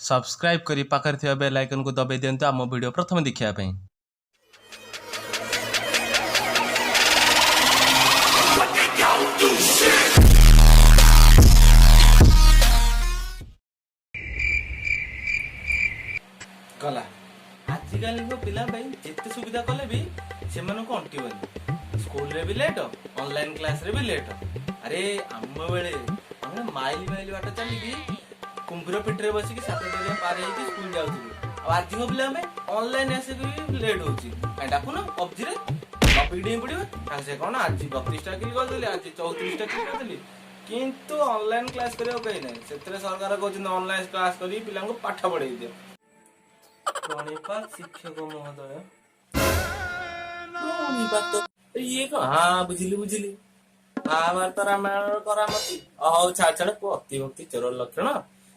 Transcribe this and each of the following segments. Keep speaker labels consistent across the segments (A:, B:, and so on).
A: Subscribe କରି ପାଖରେ ଥିବା ବେଲ୍ ଆଇକନ୍କୁ ଦବାଇ ଦିଅନ୍ତୁ ଆମ ଭିଡ଼ିଓ ପ୍ରଥମେ ଦେଖିବା ପାଇଁ। ଗଲା। ଆଜିକାଲିଙ୍କ ପିଲା ପାଇଁ ଯେତେ ସୁବିଧା କଲେ ବି ସେମାନଙ୍କୁ ଅଣ୍ଟିବନି। ସ୍କୁଲରେ ବି ଲେଟ୍, ଅନଲାଇନ କ୍ଲାସରେ ବି ଲେଟ୍। ଆରେ, ଆମ ବେଳେ ଆମେ ମାଇଲ ମାଇଲ ବାଟ ଚାଲିକି କୁମ୍ଭୀର ପିଠିରେ ବସିକି 7 ଦରିଆ ପାର ହେଇକି ସ୍କୁଲ ଯାଉଥିଲୁ। ଆଉ ଆଜିଙ୍କ ପିଲା ଆମେ ଅନଲାଇନ ଆସିକି ବି ଲେଟ୍ ହଉଛି। କାଇଁ ଡାକୁନ, ପବଜିରେ ଟପିକ ଡେଇଁ ପଡିବ ସାଙ୍ଗେ ସାଙ୍ଗେ। କଣ ଆଜି 32ଟା କିଲ୍ କରିଦେଲି, ଆଜି 34ଟା କିଲ୍ କରିଦେଲି, କିନ୍ତୁ ଅନଲାଇନ କ୍ଲାସ କରିବାକୁ କେହି ନାହିଁ। ସେଥିରେ ସରକାର କହୁଛନ୍ତି, ଅନଲାଇନ କ୍ଲାସ କରି ପିଲାଙ୍କୁ ପାଠ ପଢେଇ ଦିଅ। ପ୍ରଣିପାତ ଶିକ୍ଷକ ମହୋଦୟ, ପ୍ରଣିପାତ ଇଏ କଣ? ହଁ, ବୁଝିଲି ବୁଝିଲି। ମହାଭାରତ ରାମାୟଣର କରାମତି। ହଉ ଛାଡ ଛାଡ, ତୁ ଅତିଭକ୍ତି ଚୋର ଲକ୍ଷଣ।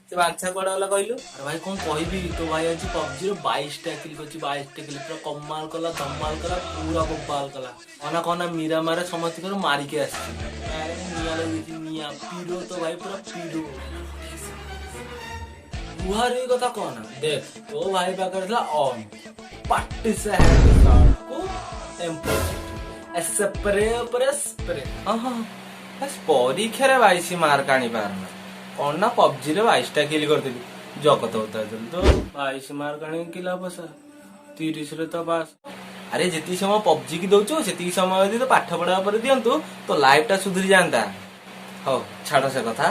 A: ସେ ବାଞ୍ଛା କୁଆଡେ ଗଲା କହିଲୁ?
B: ଆରେ ଭାଇ, କଣ କହିବି, ତୋ ଭାଇ ଆଜି ପବଜିର 22ଟା କିଲ୍ କରିଛି। 22ଟା କିଲ୍, ପୁରା କମାଲ କଲା, ଧମାଲ କଲା, ପୁରା ବୋବାଲ କଲା। କହନା କହନା, ମିରାମାରେ ସମସ୍ତଙ୍କର ମାରିକି ଆସିଛି। ଆରେ, ନିଆଁ ଲଗେଇଛି ନିଆଁ। ପିରୋ ତ ଭାଇ, ପୁରା ପିରୋ। ରୁହା କଥା କହନା। ଦେଖ, ତୋ ଭାଇ ପାଖରେ ଥିଲା ଅନ୍ ପାଟି କୁ ସ୍ପ୍ରେ ଉପରେ ସ୍ପ୍ରେ।
A: ହଁ ହଁ ବାସ୍, ପରୀକ୍ଷାରେ 22 ମାର୍କ ଆଣିପାରୁନା। କଣ ନା ପବଜିରେ 22ଟା କିଲ୍ କରିଥିଲି। ଜଗତ ଉତାରୁଥିଲି ତ।
B: 22 ମାର୍କ ଆଣିକି କି ଲାଭ ସାର୍? 30ରେ ତ ପାସ୍।
A: ଆରେ, ଯେତିକି ସମୟ ପବଜି କି ଦଉଛୁ, ସେତିକି ସମୟ ଯଦି ତୋ ପାଠ ପଢା ଉପରେ ଦିଅନ୍ତୁ, ତୋ ଲାଇଫ ଟା ସୁଧୁରି ଯାଆନ୍ତା। ହଉ ଛାଡ ସେ କଥା।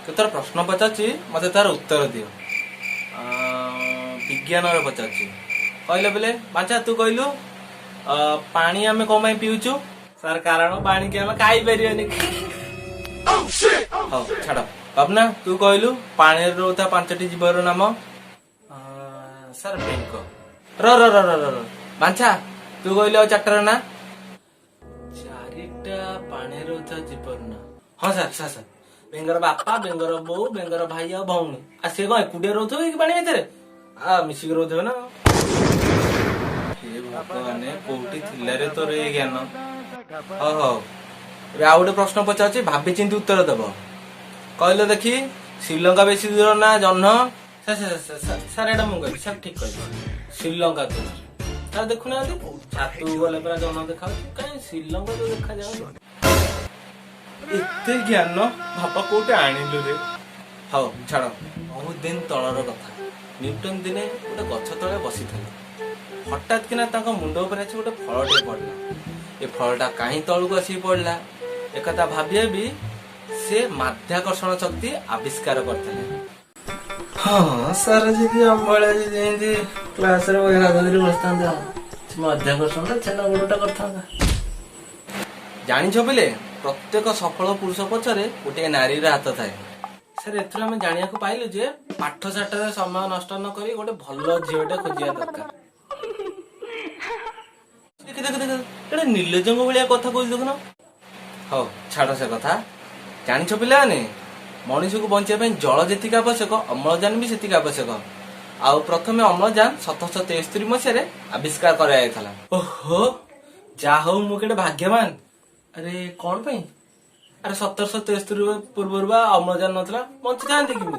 A: ତୁ ତୋର ପ୍ରଶ୍ନ ପଚାରୁଛି, ମତେ ତାର ଉତ୍ତର ଦିଅ। ବିଜ୍ଞାନର ପଚାରୁଛି, କହିଲେ ବୋଲେ। ବାଞ୍ଚା, ତୁ କହିଲୁ, ପାଣି ଆମେ କଣ ପାଇଁ ପିଉଛୁ?
B: ସାର୍, କାରଣ ପାଣିକି ଆମେ ଖାଇପାରିବାନି।
A: ହଉ ଛାଡ। ବାବୁନା, ତୁ କହିଲୁ, ପାଣିରେ ରହୁଥିବା ପାଞ୍ଚଟି ଜୀବର ନାମ?
B: ସାର୍, ବେଙ୍ଗ।
A: ର ର ର ର ର ର। ବାଞ୍ଛା, ତୁ କହିଲୁ ଆଉ ଚାରିଟାର ନା।
B: ଚାରିଟା ପାଣିରେ ରହୁଥିବା ଜୀବର ନା? ହଁ ସାର୍, ସାର୍ ସାର୍, ବେଙ୍ଗର ବାପା, ବେଙ୍ଗର ବୋଉ, ବେଙ୍ଗର ଭାଇ ଆଉ ଭଉଣୀ। ଆଉ ସିଏ କଣ ଏକୁଟିଆ ରହୁଥିବେ କି ପାଣି ଭିତରେ? ଆ ମିଶିକି ରହୁଥିବେ ନା।
A: ହେ ଭଗବାନେ, କୋଉଠି ଥିଲା ରେ ତୋର ଏ ଜ୍ଞାନ? ହଉ ହଉ, ଏବେ ଆଉ ଗୋଟେ ପ୍ରଶ୍ନ ପଚାରୁଛି, ଭାବି ଚିନ୍ତି ଉତ୍ତର ଦବ। କହିଲ ଦେଖି, ଶ୍ରୀଲଙ୍କା ବେଶୀ ଦୂର ନା ଜହ୍ନ?
B: Sir sir sir sir sir, ଏଇଟା ମୁଁ କହିବି ସାର୍, ଠିକ କହିବି। ଶ୍ରୀଲଙ୍କା ଦୂର ସାର୍। ଦେଖୁନାହାନ୍ତି, ଛାତକୁ ଗଲେ ପୁରା ଜହ୍ନ ଦେଖାଯାଉଛି, କାହିଁ ଶ୍ରୀଲଙ୍କା ତ ଦେଖାଯାଉନି।
A: ଏତେ ଜ୍ଞାନ ବାପା କୋଉଠି ଆଣିଲୁ ରେ? ହଉ ଛାଡ। ବହୁତ ଦିନ ତଳର କଥା, ନ୍ୟୁଟନ ଦିନେ ଗୋଟେ ଗଛ ତଳେ ବସିଥିଲେ। ହଠାତ୍ କିନା ତାଙ୍କ ମୁଣ୍ଡ ଉପରେ ଆସି ଗୋଟେ ଫଳଟିଏ ପଡିଲା। ଏ ଫଳଟା କାହିଁ ତଳକୁ ଆସିକି ପଡିଲା, ଏକଥା ଭାବି ଭାବି ସେ ମାଧ୍ୟାକର୍ଷଣ ଶକ୍ତି ଆବିଷ୍କାର କରିଥିଲେ।
B: ହଁ ସାର୍, ଯଦି ଆମ ଭଳିଆ ଯଦି ଏମିତି କ୍ଲାସରେ ବହି ହାତ ଧରି ବସିଥାନ୍ତା, ମାଧ୍ୟାକର୍ଷଣ ଛେନା ଗୋଡଟା କରିଥାନ୍ତା।
A: ଜାଣିଛ ପିଲେ, ପ୍ରତ୍ୟେକ ସଫଳ ପୁରୁଷ ପଛରେ ଗୋଟିଏ ନାରୀର ହାତ ଥାଏ।
B: ସାର୍, ଏଥିରୁ ଆମେ ଜାଣିବାକୁ ପାଇଲୁ ଯେ ପାଠ ସାଠରେ ସମୟ ନଷ୍ଟ ନ କରି ଗୋଟେ ଭଲ ଝିଅଟେ ଖୋଜିବା ଦରକାର।
A: ଦେଖ ଦେଖ ଦେଖ, ଏଟା ନିର୍ଲଜ୍ଜଙ୍କ ଭଳିଆ କଥା କହୁଛି, ଦେଖୁନ। ହଉ ଛାଡ ସେ କଥା। ଜାଣିଛ ପିଲାମାନେ, ମଣିଷକୁ ବଞ୍ଚିବା ପାଇଁ ଜଳ ଯେତିକି ଆବଶ୍ୟକ, ଅମ୍ଳଜାନ ବି ସେତିକି ଆବଶ୍ୟକ। ଆଉ ପ୍ରଥମେ ଅମ୍ଳଜାନ 1773 ମସିହାରେ ଆବିଷ୍କାର କରାଯାଇଥିଲା।
B: ଓହୋ, ଯାହା ହଉ, ମୁଁ କେତେ ଭାଗ୍ୟବାନ। ଆରେ, କଣ ପାଇଁ? ଆରେ, 1773 ପୂର୍ବରୁ ବା ଅମ୍ଳଜାନ ନଥିଲା, ବଞ୍ଚିଥାନ୍ତି କେମିତି?